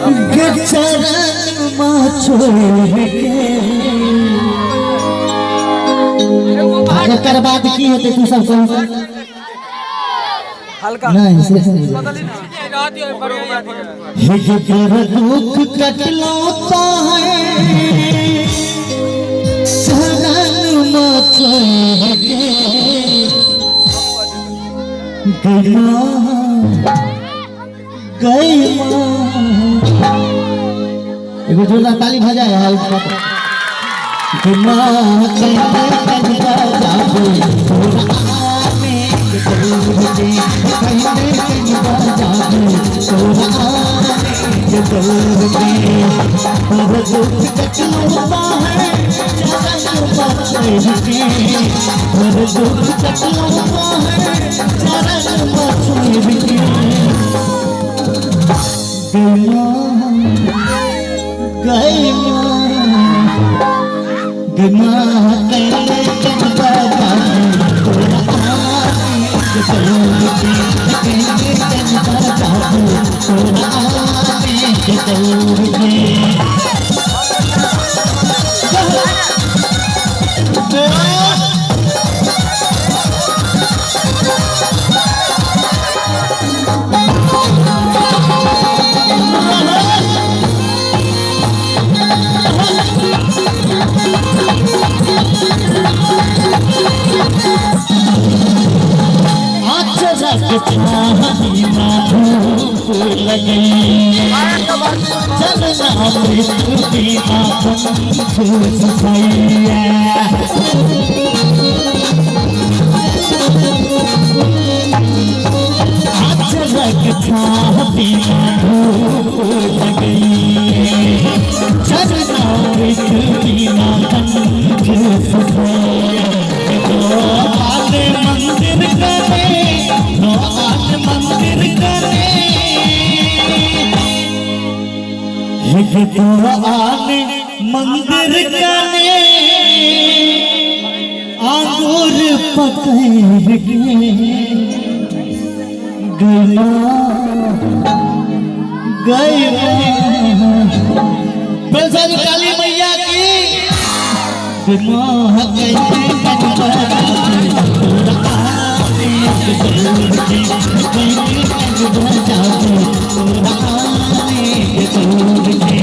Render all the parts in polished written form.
के चरण माँ छोड़ के। एकर बाद की हेतै तू सब कहू? हल्का नहीं से नहीं। बदली ना हे गर दुख कटलो तो है चरण माँ छोड़ के। गई माँ, गई माँ। एगो जोरदार ताली भजाए है। गई माँ कहते कहते जाबे तोरा आने के दौड़ के, कहते कहते जाबे तोरा आने के दौड़ के। पर दुख कटलो है चरण पर के, पर दुख कटलो है चरण पर के। गई माँ, गई माँ, गई माँ कहते कहते जाबे तोरा आने के दौड़ के, कहते कहते जाबे तोरा आने के दौड़ के। आचरक छाहनी माँ धूप लगैया, चरणामृत बिना पंथ सफैया। आचरक छाहनी माँ धूप लगैया, चरणामृत बिना पंथ सफैया। तो आने मंदिर करे, तो आने मंदिर करे, एक तो आने मंदिर करे आंगुर पकड़ के। गई माँ, गई माँ। प्रसाद काली मैया की। गई माँ कहते कहते तोरा आने के दौड़ के, कहते कहते जाबे तोरा आने के दौड़ के।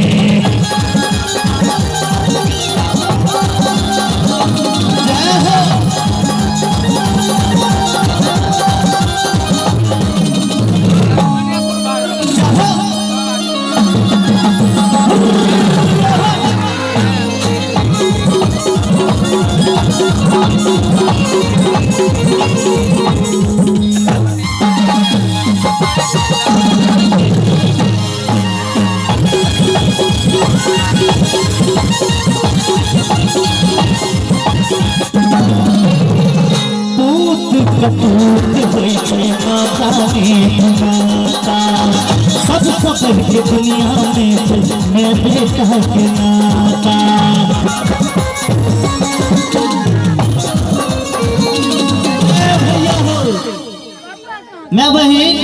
जय हो। जय हो। पूत कपूत होइ छै माता ने माता, सब सब के दुनिया में छै मैं बेटा के नाता। ए भैया हो, मैं बहिन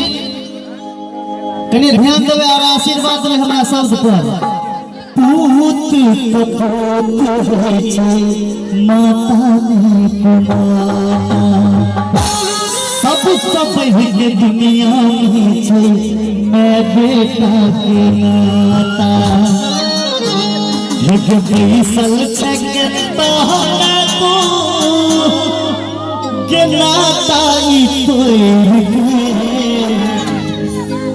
कनि ध्यान देबै और आशीर्वाद देबै हमरा शब्द पर। पूत कपूत होइ छै माता ने कुमाता, सब सब के दुनिया में छै मैं बेटा के नाता। एक बैसल छै के तोहरा तू के नाता ई तोड़ के।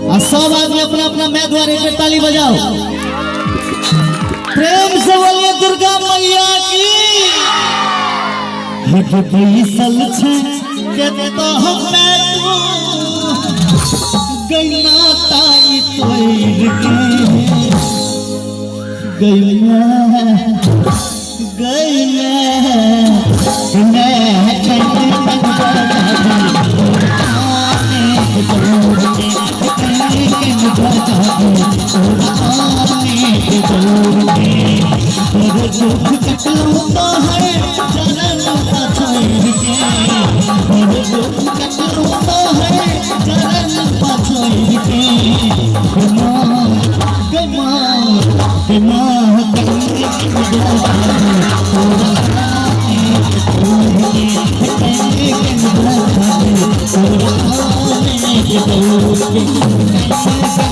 आ सब आदमी अपना अपना मैं द्वारे पे ताली बजाओ, प्रेम से बोलिए दुर्गा मैया की। एक बैसल छै के तोहरा तू गई नाता ई तोड़ के। गई मैं, गई मैं, मैं कहते आने के दौड़ के, कहते तोरा आने के दौड़ के। पर दुख कटलो तो है चरण पछोड़ के, पर दुख कटलो तो है चरण पछोड़ के। गई माँ, गई तैनू।